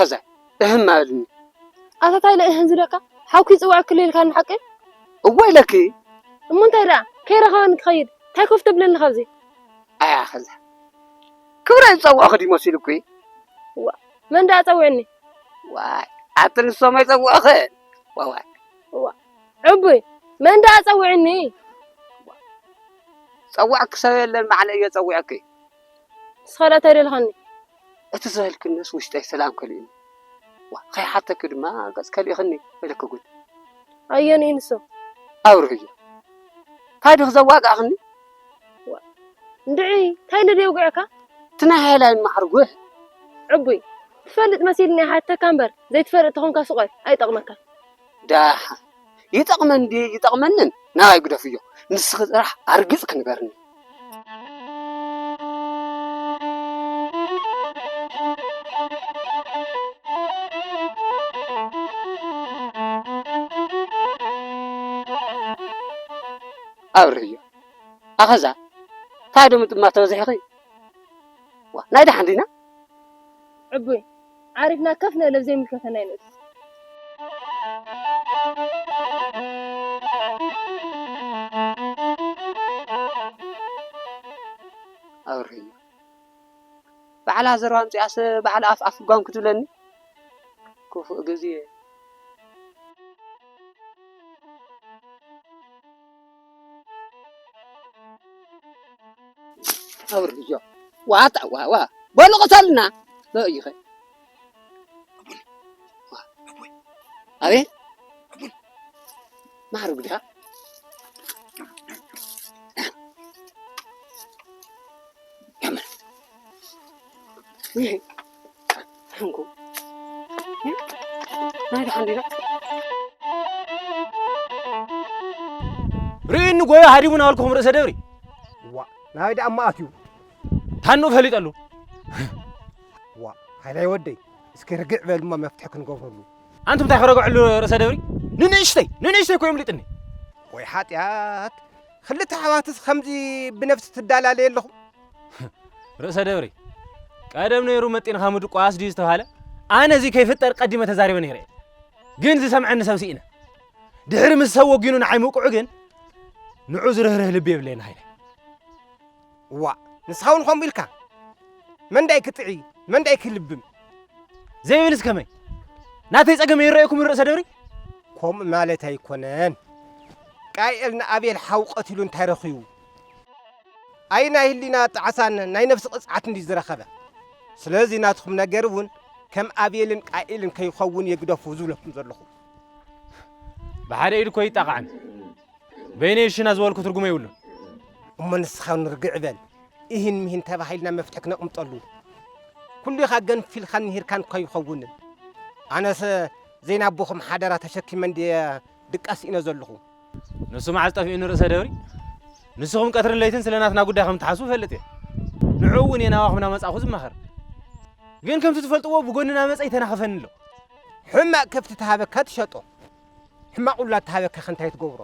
ከዛ እህም ኣበልኒ። ኣታ ታይ ኢለ እህን ዝብለካ? ሓውኪ ይጽውዐኪ ኣሎ ኢልካኒ ሓቀይ? እወ ኢለኪ። እሞ እንታይ ደኣ? ከይረኸበኒ ክኸይድ? እንታይ ኮፍ ተብለኒ ካብዚ? ኣያ ከዛ። ክብረ ዝጸውዐኺ ድዩ መሲሉኪ? ዋ፣ መን ደኣ ጸዊዕኒ? ዋይ፣ ኣቲ ንሶም ኣይጸውዑኽን። ዋዋይ። ዋ፣ ዕቡይ፣ መን ደኣ ጸዊዕኒ? ጸዋዕኪ ሰብ የለን፣ ባዕለ እየ ጸዊዐኪ። ንስኻ ደኣ እንታይ ደልኻኒ? እቲ ዝበልክንስ ውሽጠይ ሰላም ከሊኡኒ። ዋ፣ ከይሓተኪ ድማ ገጽ ከሊእኽኒ በለኪ ጉድ። ኣየን እዩ ንሱ? ኣብርህዮ። ካዲ ክዘዋጋእኽኒ? ዋ፣ እንድዒ፣ እንታይ ኢለ ደየውግዐካ? እቲ ናይ ሃይላይን ማዕርጉሕ። ዕቡይ፣ ትፈልጥ መሲልኒ ይሓተካ እምበር፣ ዘይትፈልጥ ተኾንካ ስቆይ፣ ኣይጠቕመካን። ዳሓ፣ ይጠቕመን ድዩ ይጠቕመንን ናባይ ግደፍዮ። ንስኺ ጥራሕ ኣርግጽ ክንበርኒ። ኣብርህዮ። ኣኸዛ፣ ታይ ዶ ምጥማት ተበዚሕኺ? ዋ፣ ናይ ደሓን ዲና? ዕቡይ፣ ዓሪፍና ከፍ ንበል ኣብ ዘይምልከተና ይንእስ። ኣብርህዮ። ባዕላ ዘረባ ኣምጺኣስ ባዕላ ኣፍ ኣፍ ልጓም ክትብለኒ? ክፉእ ግዜ። ኣብርዮ። ዋጣ፣ ዋ፣ ዋ። በሉ ቅተልና። በይኸ። ኣቤት። ማዕርግ ድኻ? ይሄ። ሕንኩ። ናይ ደሓን ዲና? ርእዩኒ ጎዮ ሃዲሙ ናበልኩኹም ርእሰ ደብሪ። ዋ፣ ናይ ደኣ እሞ ኣትዩ። ታንኡ ፈሊጠሉ። ዋ፣ ሃይላይ ወደይ፣ እስኪ ርግዕ በል እሞ መፍትሒ ክንገብረሉ። ኣንቱም እንታይ ክረግዐሉ ርእሰ ደብሪ? ንንእሽተይ፣ ንንእሽተይ እኮ የምሊጥኒ። ወይ ሓጢኣት፣ ክልተ ኣሕዋትስ ከምዚ ብነፍሲ ትዳላለየ ኣለኹም? ርእሰ ደብሪ፣ ቀደም ነይሩ መጢንኻ ምድቋስ ድዩ ዝተባህለ? ኣነ እዚ ከይፍጠር ቀዲመ ተዛሪበ ነይረ እየ። ግን ዝሰምዐኒ ሰብ ስኢነ። ድሕሪ ምስ ሰብ ወጊኑ ንዓይ ምውቅዑ ግን ንዑ ዝርህርህ ልቢ የብለይን ሃይለ። እዋእ፣ ንስኻ እውን ከምኡ ኢልካ? መን ዳይ ክጥዒ፣ መን ዳይ ክልብም? ዘይብልስ ከመይ? ናተይ ጸገም ይረኣየኩም ርእሰ ደብሪ? ከምኡ ማለት ኣይኮነን። ቃኤል ንኣቤል ሓው ቀቲሉ እንታይ ረኺቡ? ኣይ ናይ ህሊና ጣዕሳን ናይ ነፍሲ ቅጽዓት እንዲ ዝረኸበ። ስለዚ ናትኩም ነገር እውን ከም ኣቤልን ቃኤልን ከይኸውን የግደፉ ዝብለኩም ዘለኹ። ብሓደ ኢድ እኮ ይጣቃዕን። በይነይ እሺ ኢና ዝበልኩ ትርጉም የብሉን። እሞ ንስኻ እውን ርግዕ በል። ኢሂን ሚሂን ተባሂልና መፍትሒ ክነቕምጠሉ። ኩሉ ኢኻ ገንፊልካን ምሂርካን እኳ ይኸውን። ኣነስ ዘይናቦኹም ሓደራ ተሸኪመ እንድየ ድቃስ ኢነ ዘለኹ። ንሱ መዓዝ ጠፊኡኒ ርእሰ ደብሪ? ንስኹም ቀትርን ለይትን ስለ ናትና ጉዳይ ከም ትሓስቡ እፈልጥ እየ። ንዕኡ እውን እየ ናባኹም እናመጻእኹ ዝማኸር። ግን ከምቲ ትፈልጥዎ ብጎንና መጸ ይተናኸፈኒ ኣሎ። ሕማቕ ከፍቲ ተሃበካ ትሸጦ። ሕማቕ ውላድ ተሃበካ ከ እንታይ ትገብሮ?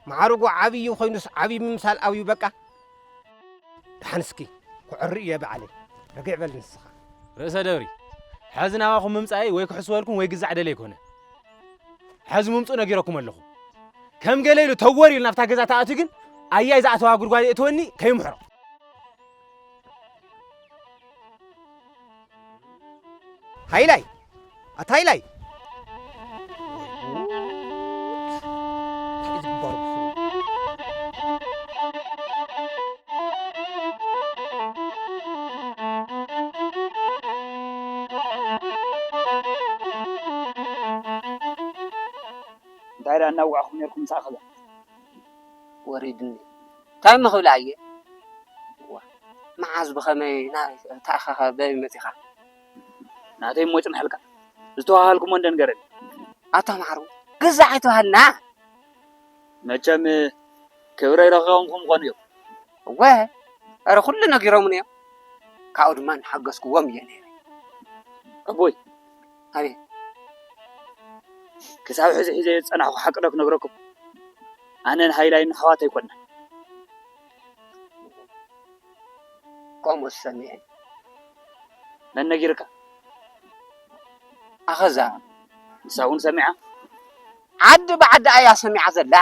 መዓርጉ ዓብዪ ኮይኑስ ዓብዪ ምምሳል ኣብዩ በቃ። ደሓን እስኪ ክዕሪ እየ ባዕለይ። ርግዕ በል ንስኻ። ርእሰ ደብሪ፣ ሕዚ ናባኹም ምምጻእይ ወይ ክሕስወልኩም ወይ ግዛዕ ደልየ ኣይኮነ። ሕዚ ምምጽኡ ነጊረኩም ኣለኹ። ከም ገለ ኢሉ ተወር ኢሉ ናብታ ገዛ ተኣትዩ ግን ኣያይ ዝኣተዋ ጉድጓድ የእትወኒ ከይምሕሮ። ሃይላይ! ኣታ ሃይላይ! እንታይ እዩ ዝግበር ብሱ? እንታይ ደኣ እናወጋዕኹም ነርኩም ምሳእ ኸዛ? ወሪድኒ። እንታይ እሞ ክብል ኣየ? ዋ፣ መዓዝ ብኸመይ ናበይ ተኣኻኸ በይ መጺኻ? ናተይ እሞ ይጽንሐልካ። ዝተዋሃልኩሞ እንደ ንገረኒ። ኣታ ማዕሩ፣ ግዛዕ ኣይተዋሃልና። መቸም ክብረይ ረኺቦም ክኾኑ እዮም። እወ፣ ኧረ ኩሉ ነጊሮምኒ እዮም። ካብኡ ድማ እናሓገዝኩዎም እየ ነይረ። ኣቦይ፣ ኣቤት። ክሳብ ሕዚ ሒዘዮ ዝጸናሕኩ ሓቂ ዶ ክነግረኩም? ኣነን ሃይላይን ኣሕዋት ኣይኮንና። ከምኡ ሰሚዐ። መን ነጊርካ? ኣኸዛ ንሳ እውን ሰሚዓ? ዓዲ ብዓዲ ኣያ ሰሚዓ ዘላ።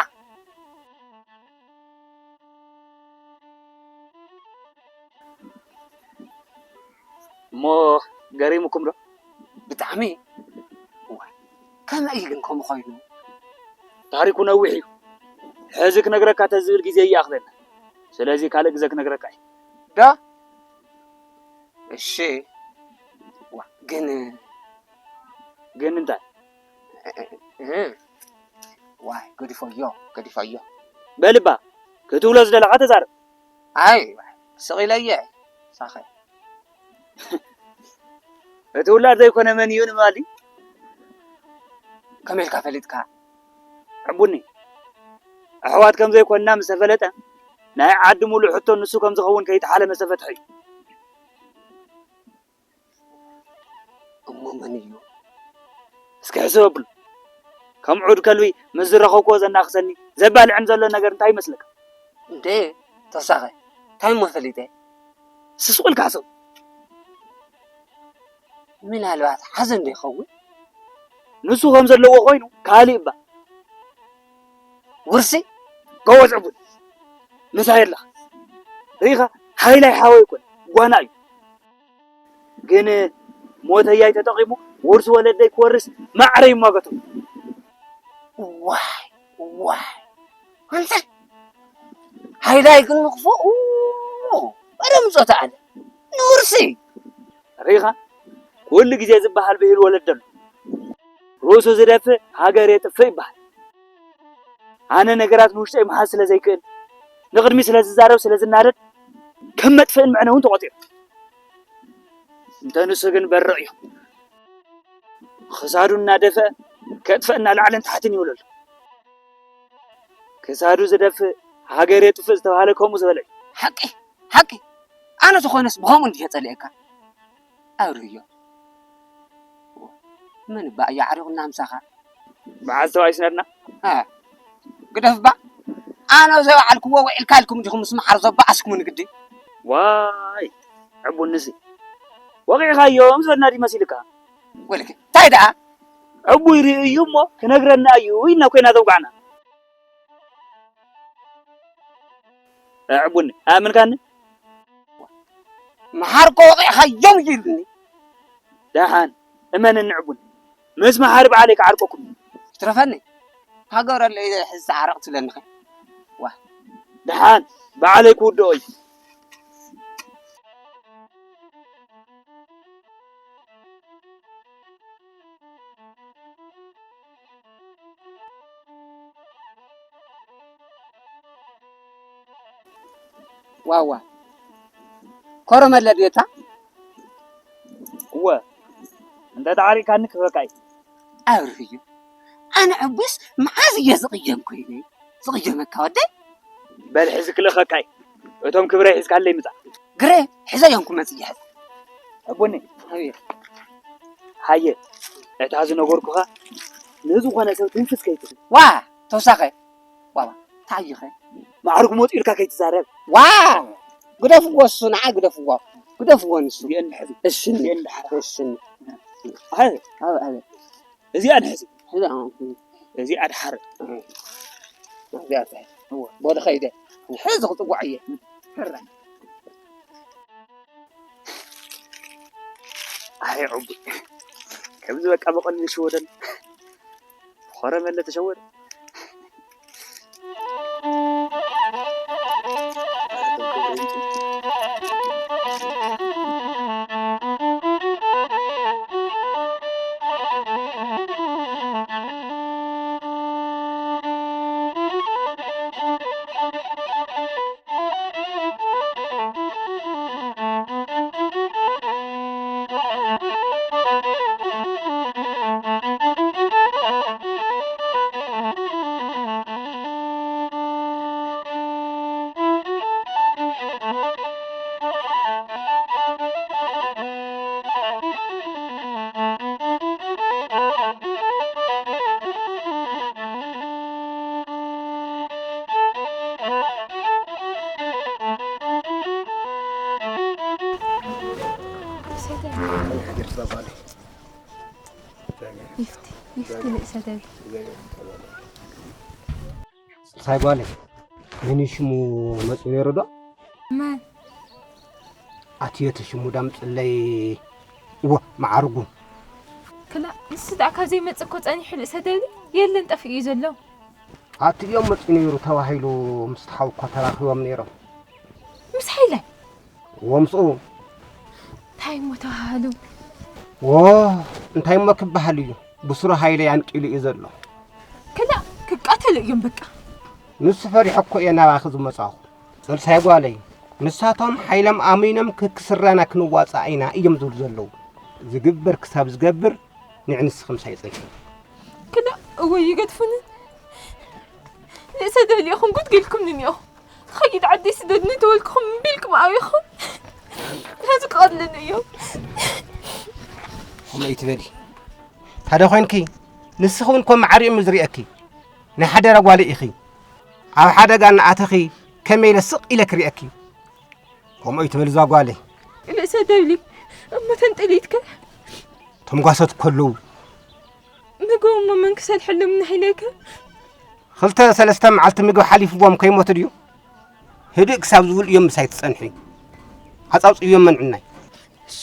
እሞ ገሪሙኩም ዶ? ብጣዕሚ። እዋ፣ ከመይ እዩ ግን ከምኡ ኮይኑ? ታሪኩ ነዊሕ እዩ። ሕዚ ክነግረካ ተዝብል ግዜ ይኣኽለና። ስለዚ ካልእ ግዜ ክነግረካ እዩ። ዶ? እሺ። ዋ፣ ግን ግን እንታይ? እ፣ ዋይ፣ ገዲፈዮ፣ ገዲፈዮ። በልባ፣ ክትብሎ ዝደለኻ ተዛረብ። ኣይ፣ ስቕ ኢለ እየ፣ ሳኸ። እቲ ውላድ ዘይኮነ መን እዩ ንምባል ድዩ? ከመይ ኢልካ ፈሊጥካ? ዕቡኒ፣ ኣሕዋት ከም ዘይኮንና ምስ ተፈለጠ፣ ናይ ዓዲ ሙሉእ ሕቶ ንሱ ከም ዝኸውን ከይተሓለመ ዝተፈትሐ እዩ። እሞ መን እዩ? እስኪ ሕስበብሉ። ከም ዑድ ከልቢ ምስ ዝረኸብክዎ ዘናኽሰኒ፣ ዘባልዕን ዘሎ ነገር እንታይ ይመስለካ? እንዴ፣ ተወሳኸ፣ እንታይ እሞ ፈሊጠ? ስስቕ ኢልካ ሕሰብ። ምናልባት ሓዘን ዶ ይኸውን? ንሱ ከም ዘለዎ ኮይኑ፣ ካልእ እባ። ውርሲ? ጎበዝ ዕቡድ። ምሳይ ኣለኻ። ርኢኻ? ሃይላይ ሓወይ ኣይኮነ፣ ጓና እዩ። ግን ሞተያይ ተጠቒሙ ውርሲ ወለደይ ክወርስ ማዕረ ይሟገቶ። ዋይ፣ ዋይ። ኣንታ ሃይላይ ግን ንክፉኡ በደም ጾታ ኣለ። ንውርሲ። ርኢኻ? ኩሉ ግዜ ዝበሃል ብሂል ወለድ ኣሎ። ርእሱ ዝደፍእ ሃገር የጥፍእ ይበሃል። ኣነ ነገራት ንውሽጠይ ምሓዝ ስለ ዘይክእል፣ ንቕድሚት ስለ ዝዛረብ ስለ ዝናደድ፣ ከም መጥፍእን መዕነውን ተቖጺሩ። እንተ ንሱ ግን በርቕ እዩ። ክሳዱ እናደፍአ ከጥፍአና ላዕልን ታሕትን ይብል ኣሎ። ክሳዱ ዝደፍእ ሃገር የጥፍእ ዝተባህለ ከምኡ ዝበለ እዩ። ሓቂ፣ ሓቂ። ኣነ ዝኾነስ ብኸምኡ እንድየ ጸሊኤካ። ኣብርህዮ። መን እባ እዩ ኣዕሪቑና ምሳኻ? መዓዝ ተባኢስና ድና? እ፣ ግደፍ እባ። ኣነ ዘይወዓልክዎ ውዒልካ ኢልኩም ዲኹም ምስ መሓር ዘባኣስኩምኒ ግዲ? ዋይ፣ ዕቡንሲ። ወቒዕካዮም ዝበልና ድዩ መሲልካ? ወልከ፣ እንታይ ደኣ? ዕቡይ ርእዩ እሞ ክነግረና እዩ ኢልና ኮይና ዘውጋዕና። ኣዕቡኒ፣ ኣእምንካኒ? መሓር እኮ ወቒዕካዮም እዩ ኢሉኒ። ደሓን፣ እመነኒ ዕቡኒ። ምስ መሓሪ በዓለይ ክዓርቀኩም እዩ። ትረፈኒ። ሃገር ኣሎ ኢለ ሕዚ ዓረቕ ትብለኒ ኸ? ዋ። ደሓን፣ በዓለይ ክውድኦ እዩ። ዋዋ፣ ኮረመለ ድዮታ? እወ፣ እንተ ተዓሪቕካኒ ክህበካ እየ። ኣብርህዮ፣ ኣነ ዕቡስ መዓዝ እየ ዝቕየም ኮይነ? ዝቕየመካ ወደይ? በል ሕዚ ክልእኸካ እየ። እቶም ክብረይ ሒዝካለይ ምጻእ። ግረ፣ ሕዘዮም ክመጽእ እየ ሕዚ። ዕቡኒ። ኣቤት። ሃየ፣ እታ ዝነገርኩኻ ንዝኾነ ሰብ ትንፍስ ከይትብል። ዋ፣ ተውሳኸ። ዋዋ፣ እንታይ እዩ ኸ? ማዕርግ ሞት ኢልካ ከይትዛረብ። ዋ! ግደፍዎ እሱ፣ ንዓ ግደፍዎ። ግደፍዎ ንሱ። እዚአን ንሕዚ። እሺ፣ እዚአን ድሓር። እሺ። ኣይ። ኣብ፣ ኣብ። እዚኣ ንሕዚ። ሕዚ ኣሁን። እዚኣ ድሓር። እዚኣ ትሕዝ። እወ። ቦዲ ኸይደ። ሕዚ ክጽዋዕ እየ። ሕራይ። ኣይ ዕቡይ፣ ከምዚ በቃ ብቐሊሉ ይሽወደሉ። ብኾረመለ ተሸወደ። ይፍቲ ይፍቲ ርእሰ ደብሊ። ሳይ ጓለይ፣ መን እዩ ሽሙ መፂኡ ነይሩ ዶ? መን? ኣትዮ እቲ ሽሙ ዳምፅለይ። እዎ፣ መዓርጉ። ክላ ንሱ ደኣ ካብ ዘይመጽእ እኮ ጸኒሑ ርእሰ ደብሊ የለን፣ ጠፊኡ እዩ ዘሎ። ኣትዮም መፂኡ ነይሩ ተባሂሉ ምስ ተሓው እኳ ተራኺቦም ነይሮም። ምስ ሓይለ? እዎ፣ ምስኡ። እንታይ እሞ ተባሃሉ? ዎ፣ እንታይ እሞ ክበሃል እዩ? ብስሩ ሃይለ ኣንቂሉ እዩ ዘሎ። ክላ ክቃተሉ እዮም በቃ። ንሱ ፈሪሑ እኮ እየ ናባኺ ዝመጻኹ። ጽልሳይ ጓለይ፣ ንሳቶም ሓይሎም ኣሚኖም ክክስረና ክንዋጻእ ኢና እዮም ዝብሉ ዘለዉ። ዝግበር ክሳብ ዝገብር ንዕ ንስኺ ምሳይ ጽንሒ። ክላ እወ ይገድፉኒ። ርእሰ ደብሊ ኢኹም ጉድ ጌልኩምኒ እኒኦ። ኸይድ ዓደይ ስደድኒ ተበልኩኹም እምቢ ኢልኩም ኣብኹም። ሕዚ ክቐትለኒ እዮም። ከምኡ ኣይትበሊ። ሓደ ኮይንኪ ንስኺ እውን ከም ማዕሪኦም እዩ ዝርእየኪ። ናይ ሓደራ ጓለይ ኢኺ። ኣብ ሓደጋ እናኣተኺ ከመይ ኢለ ስቕ ኢለ ክርእየኪ? ከምኡ ኣይትበሊ እዛ ጓለይ። ርእሰ ደብሊ እሞ ተንጠሊትከ? ተምጓሰት ከለዉ ምግቦም መን ክሰልሐሎም ንሕይለከ? ክልተ ሰለስተ መዓልቲ ምግቢ ሓሊፍዎም ከይሞቱ ድዩ? ህድእ ክሳብ ዝብሉ እዮም ምሳይ ትጸንሒ። ኣጻውጽእዮም መንዕናይ። እሺ።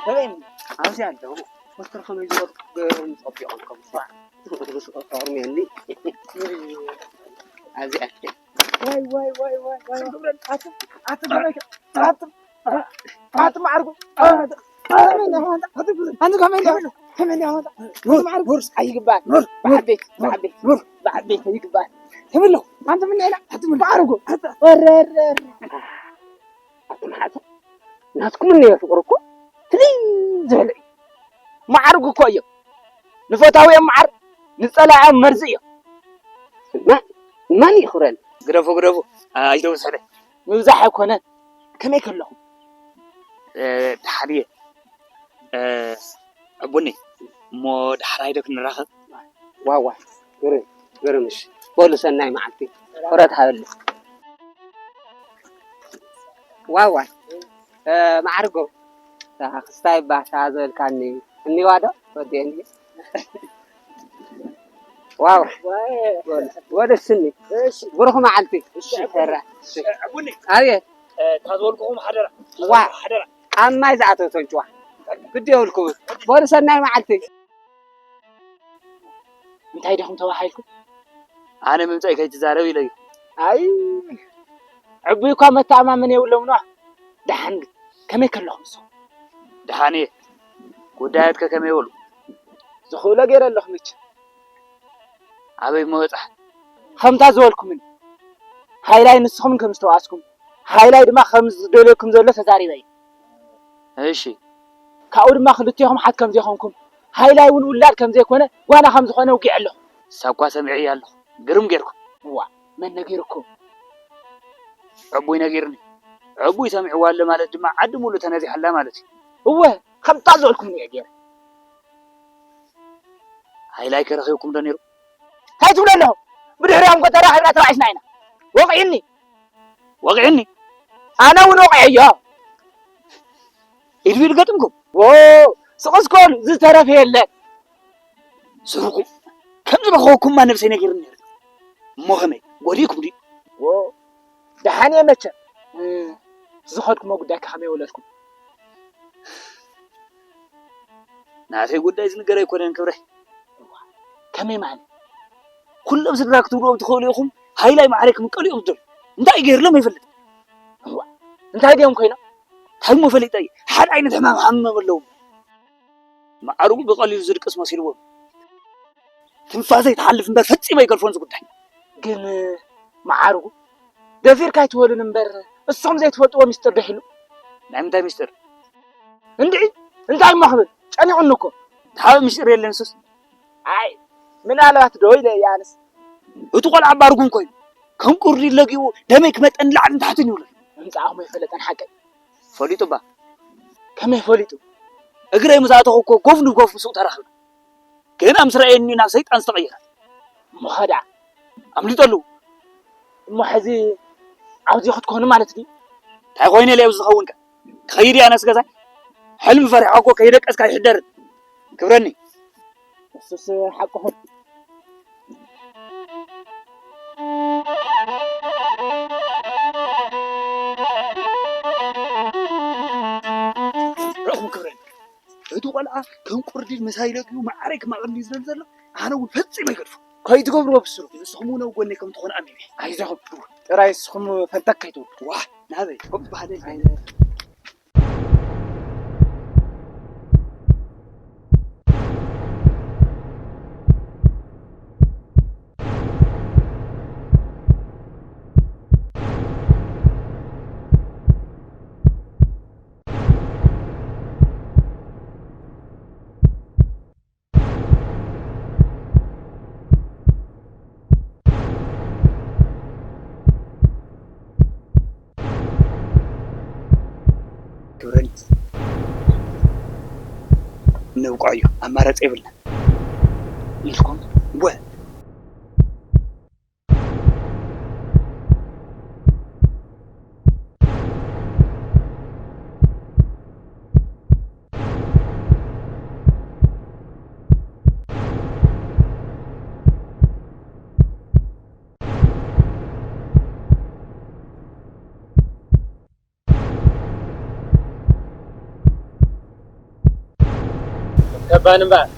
ኣበይ እኒ? ኣብዚ ኣለዉ። ፖስተር ከመይ ዝበሉ ክገብሮም ጸቢቖም ከም ስዋ። ፎርም የኒ። ኣብዚ ኣትየ። ዋይ፣ ዋይ፣ ዋይ፣ ዋይ፣ ዋይ። ኣቶ፣ ኣቶ፣ ኣቶ፣ ኣቶ፣ ኣቶ መዓርጉ። ኣቶ፣ ኣቶ ከመይ እንዲያ? ኣቶ መዓርጉ። ኑር፣ ኑር፣ ኣይግባእ። ኑር፣ ኑር፣ በዓል ቤት፣ በዓል ቤት፣ ኑር። በዓል ቤት ኣይግባእ። ተበሎ፣ ኣንተ ምን ያህል? ኣቶ መዓርጉ። ወረ፣ ወረ፣ ወረ። ኣቶ መሓዛ፣ ናትኩም እኒኦ ፍቕሪ እኮ ፍልይ ዝበለ እዩ። መዓርጉ እኮ እዮም። ንፈታዊኦም መዓር፣ ንጸላእኦም መርዚ እዮም። እና መን ይኽብረን? ግደፉ፣ ግደፉ። ኣይተውስሕለ። ምብዛሕ ኣይኮነን። ከመይ ከለኹም? እ፣ ደሓን እየ። እ፣ ዕቡኒ፣ እሞ ደሓር ሃይደ ክንራኸብ። ዋዋ፣ ግርም፣ ግርም። እሺ፣ በሉ ሰናይ መዓልቲ። ክብረት ሃበሉ። ዋዋ፣ እ፣ መዓርጎ፣ እታ ክስታይ ባታ ዝበልካኒ እኒዋ ዶ? ወዲአኒ። ዋዋ፣ ወደ ስኒ። እሺ። ብሩኽ መዓልቲ። እሺ። ተራ። እሺ። ዕቡኒ። ኣቤት። እ፣ እታ ዝበልኩኹም ሓደራ። ዋ። ሓደራ። ኣብ ማይ ዝኣተወ ተንጭዋ። ግዲ የብልኩምን። በሉ ሰናይ መዓልቲ። እንታይ ዲኹም ተባሂልኩም? ኣነ ምምጻእ ከይትዛረብ ኢለዩ። ኣይ፣ ዕቡይ እኳ መተኣማመኒ የብሎም ኖ። ደሓን ግን፣ ከመይ ከለኹም ንስኹም? ደሓን እየ። ጉዳያትከ ከመይ በሉ? ዝኽእሎ ገይረ ኣለኹ መቸም። ኣበይ እሞ በጻሕ? ከምታ ዝበልኩምን፣ ሃይላይ ንስኹምን ከም ዝተዋስኩም፣ ሃይላይ ድማ ከም ዝደልየኩም ዘሎ ተዛሪበ እየ። እሺ። ካብኡ ድማ ክልቴኹም ሓት ከም ዘይኮንኩም፣ ሃይላይ እውን ውላድ ከም ዘይኮነ፣ ጓና ከም ዝኾነ ውጊዐ ኣለኹ። እሳ እኳ ሰሚዐያ ኣለኹ። ግርም ጌርኩም። እዋ፣ መን ነጊርኩም? ዕቡይ ነጊርኒ። ዕቡይ ሰሚዕዋ ኣሎ ማለት ድማ ዓዲ ሙሉእ ተነዚሓላ ማለት እዩ። እወ፣ ከምታ ዝበልኩምኒ እየ ገይረ። ሃይላይ ከ ረኺብኩም ዶ ነይሩ? እንታይ ትብሉ ኣለኹም? ብድሕሪኦም እኮ ተራኺብና ተባኢስና ኢና። ወቒዕኒ። ወቒዕኒ? ኣነ እውን ወቒዐዮ። ኢድ ብኢድ ገጢምኩም? ዎ፣ ስቕ እስከ በሉ፣ ዝተረፈ የለን። ስርቁ፣ ከም ዝረኸብኩማ ነብሰይ ነጊርኒ ነይሩ። እሞ ከመይ፣ ጎዲእኩም ድዩ? ዎ፣ ደሓን እየ መቸም። እ፣ ዝኸድኩሞ ጉዳይ ከ ከመይ ወለድኩም? ናተይ ጉዳይ ዝንገር ኣይኮነን ክብረይ። ከመይ ማለት? ኩሎም ስድራ ክትብልዎም ትኽእሉ ኢኹም። ሃይላይ ማዕረይ ክምቀሉ እዮም ዝደልዩ። እንታይ ገይርሎም ኣይፈልጥ። እዋ፣ እንታይ ድዮም ኮይኖም? እንታይ እሞ ፈሊጠ እየ? ሓደ ዓይነት ሕማም ሓሚሞም ኣለዉ። መዓርጉ ብቐሊሉ ዝድቅስ መሲልዎም። ትንፋሰይ ትሓልፍ እምበር ፈጺመ ኣይገድፎን እዚ ጉዳይ። ግን መዓርጉ፣ ደፊርካ ኣይትበሉን እምበር፣ እሶም ዘይትፈልጥዎ ሚስጥር ዶ ይህሉ? ናይ ምንታይ ሚስጥር? እንድዒ፣ እንታይ እሞ ክብል? ጨኒቑኒ እኮ። ተሓበ ሚስጥር የለን እሱስ። ኣይ፣ ምናልባት ዶ ኢለ እየ ኣነስ። እቲ ቆልዓ ባርጉም ኮይኑ፣ ከም ቁሪ ለጊቡ ደመይ ክመጠኒ ላዕልን ታሕትን ይብሎ። ምምጻእኹም ኣይፈለጠን ሓቀይ። ፈሊጡ እባ። ከመይ ፈሊጡ? እግረይ ምስ ኣተኹ እኮ ጎፍ ንጎፍ ምስኡ ተራኺቡ። ገና ምስ ረኣየኒ ናብ ሰይጣን ዝተቐየረ። እሞ ኸኣ ኣምሊጡ ኣሎ። እሞ ሕዚ ኣብዚ ክትኮኑ ማለት ድዩ? እንታይ ኮይነ ኢለ ኣብዚ ዝኸውን ከ? ክኸይድ እየ ኣነስ ገዛይ። ሕልሚ ፈሪሖ እኮ ከይደቀስካ ኣይሕደርን። ክብረኒ። እሱስ ሓቅኹም። ርኢኹም ክብረኒ። እቲ ቆልዓ ከም ቁርዲድ ምሳይ ለግዩ ማዕረይ ክማቐል እዩ ዝደሊ ዘሎ። ኣነ እውን ፈጺመ ኣይገድፎ። ከይትገብርዎ ብስሩ። ንስኹም እውን ኣብ ጎነይ ከም ትኾኑ ኣሚነ። ኣይዞኹም። ጥራይ ንስኹም ፈንተክ ከይትብሉ። ዋ፣ ናበይ? ኮፍ በሃለል። ኣይ፣ ክብረኒ። ነብቋዮ፣ ኣማራጺ የብልና። ኢልኩም? ወ። ተባን እምበኣር።